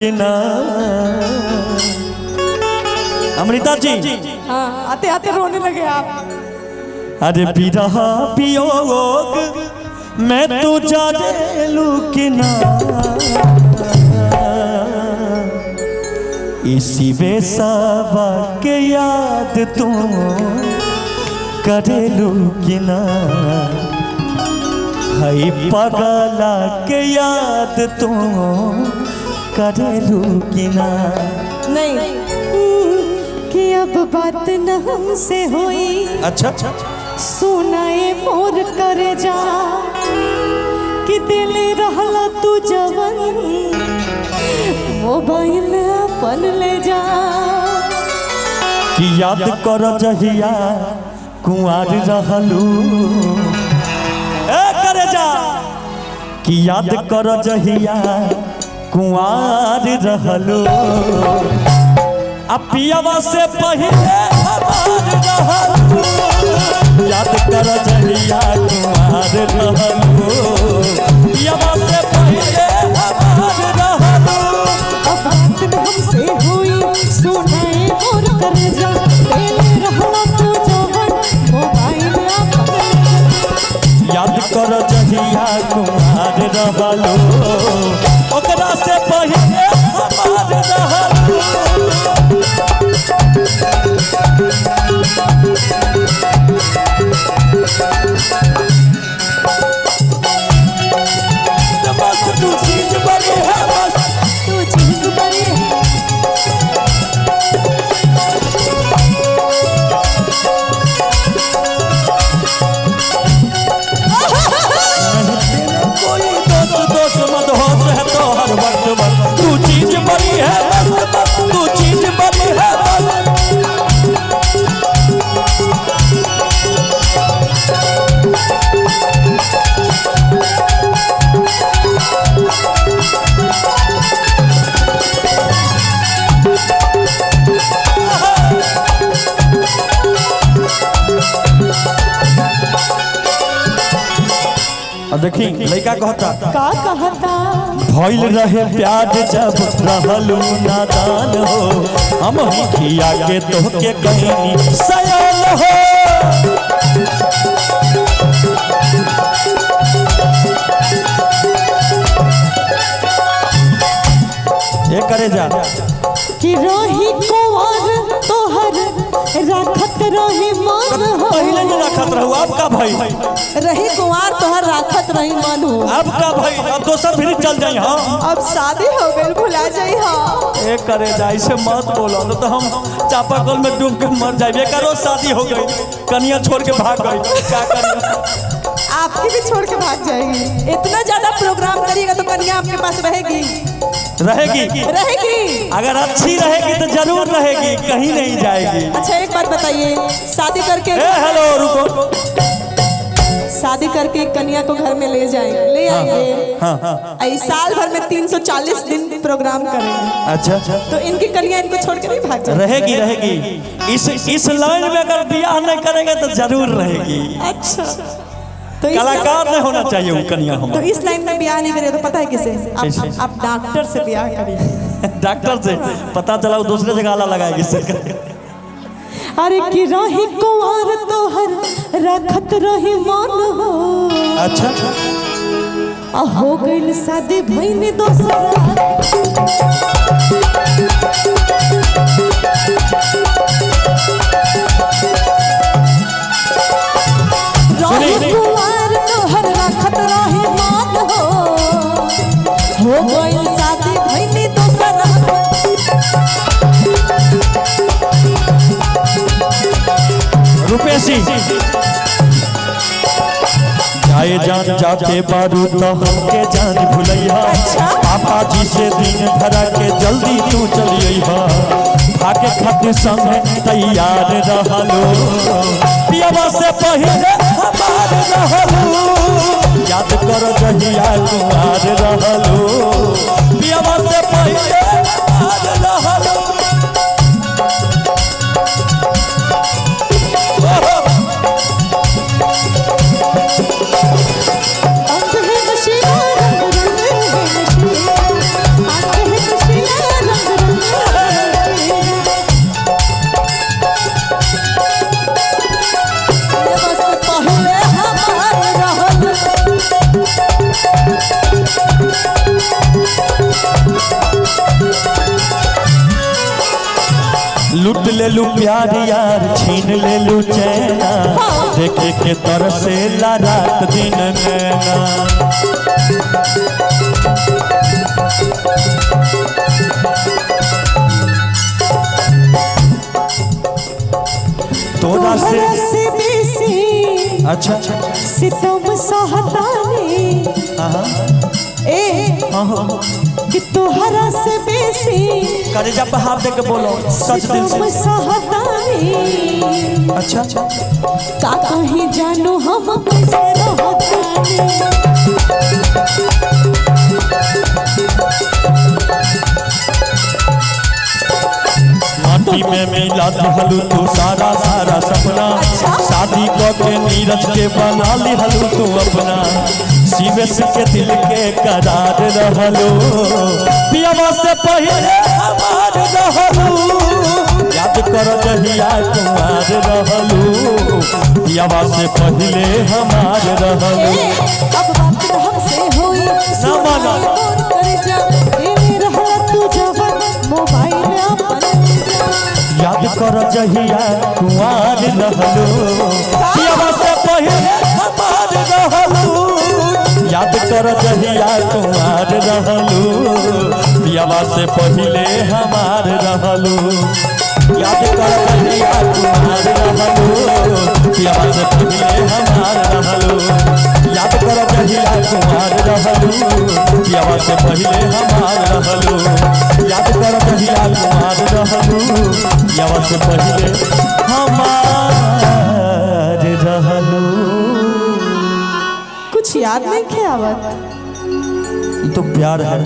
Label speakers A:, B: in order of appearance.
A: ना। अमृता जी
B: हाँ, आते आते रोने लगे आप।
A: अरे बिरहा वियोग मैं तू जाने कि ना, इसी बेसावा के याद तू करेलू कि ना, हई पगला के याद तू करेलू कि ना।
B: नहीं कि अब बात न हमसे होई।
A: अच्छा
B: सुनाए मोर करे जा कि दिल रहला तू जवन मोबाइल अपन ले जा।
A: कि याद कर जहिया कुंवार रहलू, ए करे जा, कि याद कर जहिया कुंवार रहलू, आ पियावा से पहिले हमार रहलू। याद कर जहिया कुंवार रहलू, पियावा से पहिले हमार रहलू।
B: अब बात न हमसे होई, सुनाए मोर करे जा, दिल रहला तू जवन मोबाइल अपन ले जा।
A: याद कर जहिया कुंवार रहलू, ओकरा से पहिले हमार रहलू। मस्त तू चीज बड़ी है मस्त,
B: तू चीज बड़ी है।
A: कोई दोस्त दोस्त मत होश है तो हर वक्त मस्त, तू चीज बड़ी है मस्त मस्त, तू चीज बड़ी है मस्त। और देखी लड़का कहता
B: का कहता,
A: भइल रहे प्यार जब रहलू नादान हो, हम ही खिया के तोहके कहीं सयान हो। ये करे जा
B: कि रही कुंवर तोहर राखत रही मन हो।
A: पहले न राखत रहू, अब का भाई
C: रही कुंवार तोहर राखत रही मन हो।
A: अब का भाई, अब दोसर फिर चल जाई। हाँ
C: अब शादी हो गई भुला जाई। हाँ
A: ए करे जा, ऐसे मत बोलो तो हम चापाकल में डूब के मर जाए। करो शादी हो गई, कनिया छोड़ के भाग गई, क्या करिए?
C: आपकी भी छोड़ के भाग जाएगी। इतना ज्यादा प्रोग्राम करिएगा तो कन्या आपके पास रहेगी
A: रहेगी
C: रहेगी।
A: अगर अच्छी रहेगी तो जरूर रहेगी, कहीं नहीं जाएगी।
C: अच्छा एक बात बताइए, शादी करके
A: ए हेलो रुको,
C: शादी करके कन्या को घर में ले जाएंगे, ले आएंगे।
A: हाँ।
C: साल भर में 340 दिन प्रोग्राम करेंगे।
A: अच्छा
C: तो इनकी कन्या इनको छोड़ के नहीं भाग जाएगी?
A: रहेगी रहेगी। इस लाइन में अगर ब्याह नहीं करेंगे तो जरूर रहेगी।
C: अच्छा तो
A: कलाकार नहीं होना चाहिए वो कन्या। हम
C: तो इस लाइन में ब्याह नहीं करेगा तो पता है किसे? आप डॉक्टर से ब्याह करिए।
A: डॉक्टर से पता चला वो दूसरे जगह आला लगाएगी।
B: अरे कि रही कुंवर तोहर राखत रही मन हो।
A: अच्छा
B: आ हो गइल शादी भइल दोसरा। रही कुंवर तोहर राखत रही मन हो गइल शादी भइल दोसरा।
A: रुपेशी जाए जान जाते बारू तो हमके जान भुलैया। पापा जी से दिन धरा के जल्दी तू चलिया, भागे खातिर संगे तैयार रहलो, पियावा से पहिले हमार रहलो। याद कर जहिया कुंवार रहलो, पियावा से पहिले हमार रहलो।
B: अंत है नशीला रंग रंग है नशीला, अंत है नशीला।
A: लूट ले लू प्यार यार, छीन ले लू चैना, देखे के तरसेला रात दिन नैना। तोरा से
B: बेसी
A: अच्छा
B: सितम सहतानी ए कि तोहरा से बेसी
A: करेजा पे हाथ दे के बोलो सच दिल
B: सितम
A: से।
B: सहतानी
A: अच्छा
B: का कहीं जानू हम कैसे रहतानी।
A: माटी में मिला दिहलू तू सारा सारा सपना, शादी क के नीरज के बना लिहलू तू अपना, शिवेश के दिल के करार रहलू, पियावा से पहले हमार रहलू, याद कर जहिया कुमार रहलू, पियावा से पहले हमार रहलू।
B: ए, अब बात हमसे होई
A: ना माना।
B: सुनाई मोर कर जा, देने रहला तू जवन मोबाइल अपन
A: याद कर जहिया कुमार रहलू, पियावा से पहले हमार रहलू, याद कर जहिया कुमार रहलू, पियावा से पहले हमार रहलू, याद कर जहिया कुमार रहलू, पियावा से पहले हमार रहलू, याद कर जहिया कुमार रहलू, पियावा से पहले हमार रहलू, याद कर जहिया कुमार रहलू, पियावा से पहले हमार रहलू।
C: कुछ याद नहीं खे आवत।
A: ये तो प्यार है।